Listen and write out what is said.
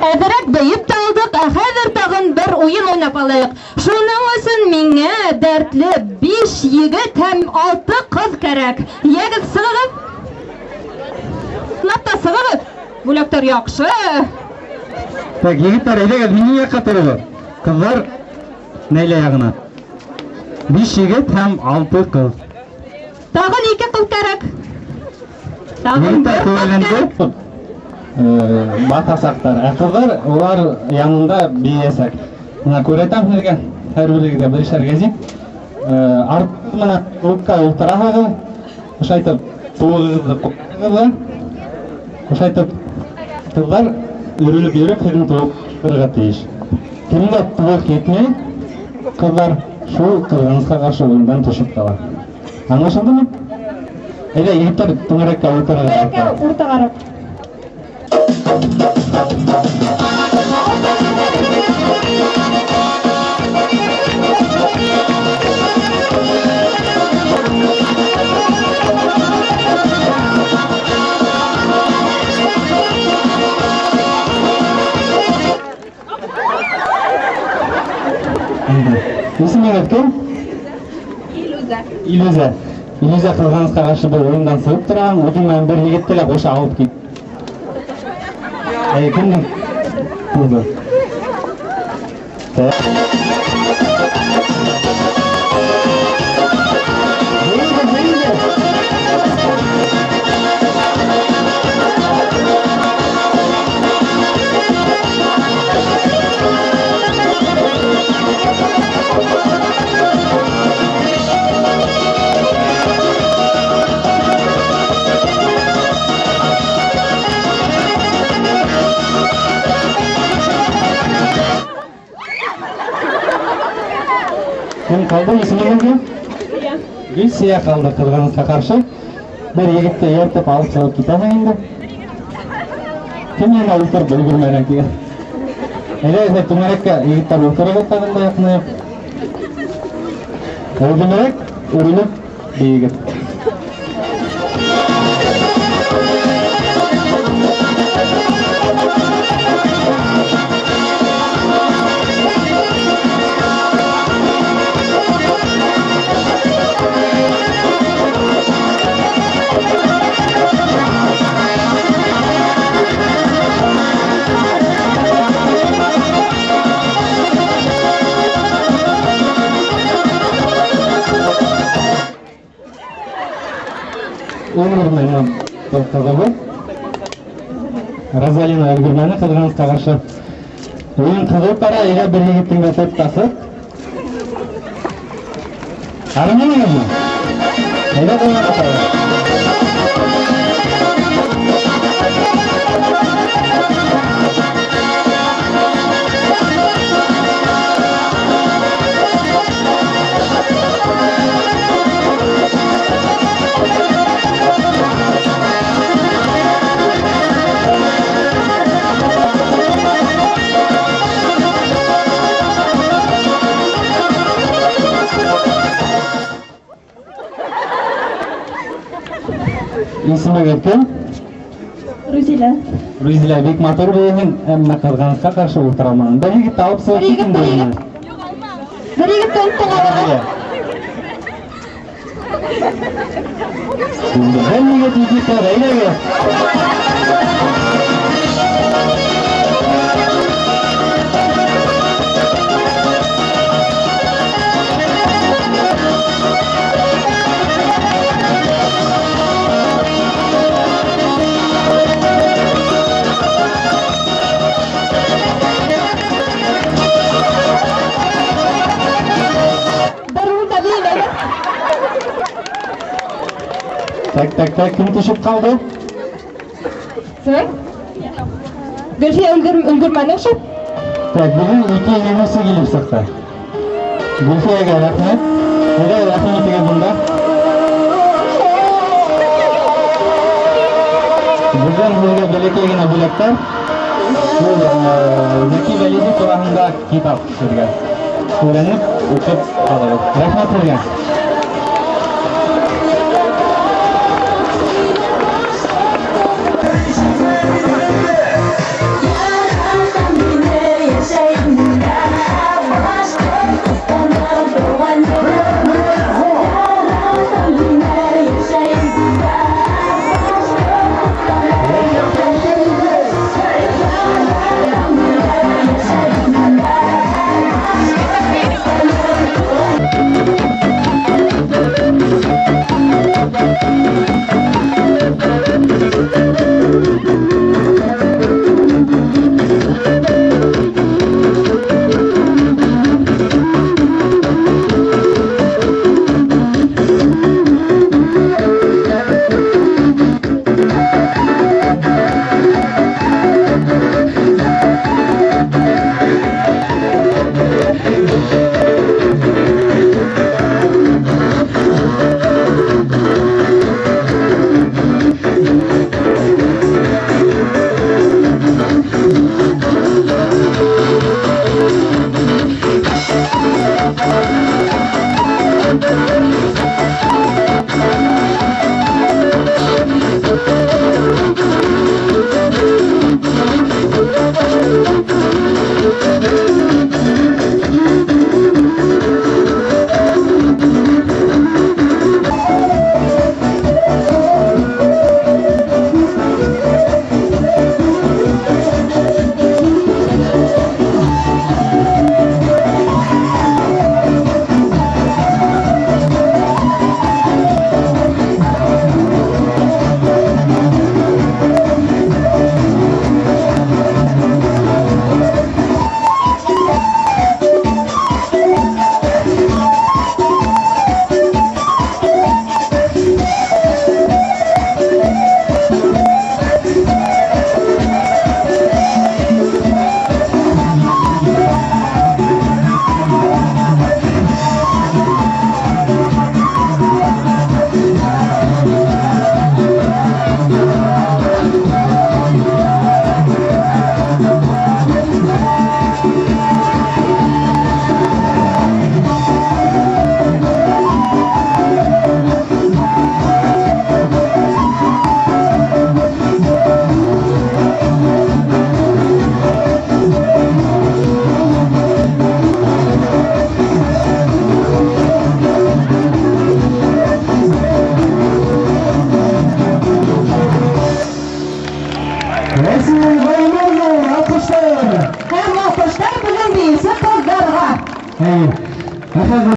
Әҙерәк бейеп тә алдыҡ, ә хәҙер тағын бер уйын уйнап алайыҡ. Шуның өсөн миңә дәртле 5 егет һәм 6 ҡыҙ кәрәк. Йәгеҙ, сығығыҙ. Ныҡлап та сығығыҙ. Бүләктәр яҡшы. Так, егеттәр, әйҙәгеҙ, минең яҡҡа тороғоҙ. Ҡыҙҙар Нәйлә яғына. 5 егет һәм 6 ҡыҙ. Тағын 2 ҡыҙ кәрәк. Тағын Егеттәр бер ҡыҙ күбәйләнде. кәрәк. Баҫасаҡтар. Ә ҡыҙҙар улар янында бейәсәк. Мына күрһәтәм һеҙгә, һәр берегеҙгә берешәр гәзит. Арт менән клубҡа ултыраһығыҙ. Ошайтып тулығыҙҙы ҡуяһығыҙ ҙа. Ошайтып ҡыҙҙар өрөлөп йөрөп һеҙҙең тулыҡ тейеш. Кемгә тулыҡ етмәй, ҡыҙҙар шул ҡыҙғанысҡа ҡаршы уйындан төшөп ҡала. Аңлашылдымы? Әйҙә, егеттәр, түңәрәккә ултырығыҙ. Түңәрәккә уртағараҡ. Исемегеҙ кем? Илүзә. Илүзә. Илүзә ҡыҙғанысҡа ҡаршы был уйындан сығып тора, үҙең менән бер егетте лә ҡуша алып кит. Әй, кемдең? Булды. Бейегеҙ, бейегеҙ. Кем ҡалды? Исемегеҙ кем? Гөлсиә ҡалды ҡыҙғанысҡа ҡаршы. Бер егетте эйәртеп алып сығып китәһең инде. Кем янына ултырып өлгөрмәгән тигән. Әйҙәгеҙ, түңәрәккә егеттәр ултырығыҙ тағын да яҡынайып. Әүҙемерәк үрелеп бейегеҙ. Өлгөрмәне ҡыҙыбыҙ. Розалина өлгөрмәне ҡыҙғанысҡа ҡаршы. Уйын ҡыҙып бара, әйҙә бер егеттең дә топтасы. Армениямы? Әйҙә ҡуйға ҡатары. Исемегеҙ кем? Рузилә. Рузилә, бик матур бейеһең, әммә ҡыҙғанысҡа ҡаршы ултыра алманың. Бер егетте алып сығып Бер егет, китһен бер бөгөн. егет. Бер егетте оноттоң алырға. Бер егет, егеттәр, әйҙәгеҙ. Бер урында бейемәгеҙ. Так, так, так, кем төшөп ҡалды? Сығыр. Гөлфиә өлгөрмәне шул. Так, бөгөн ике еңеүсе килеп сыҡты. Гөлфиәгә рәхмәт. Әйҙә, рәхмәт итегеҙ бында. Беҙҙән һеҙгә бәләкәй генә бүләктәр. Был Зәки Вәлиди тураһында китап һеҙгә. Өйрәнеп, уҡып алығыҙ. Рәхмәт һеҙгә. Yeah. Әйе. Ә хәҙер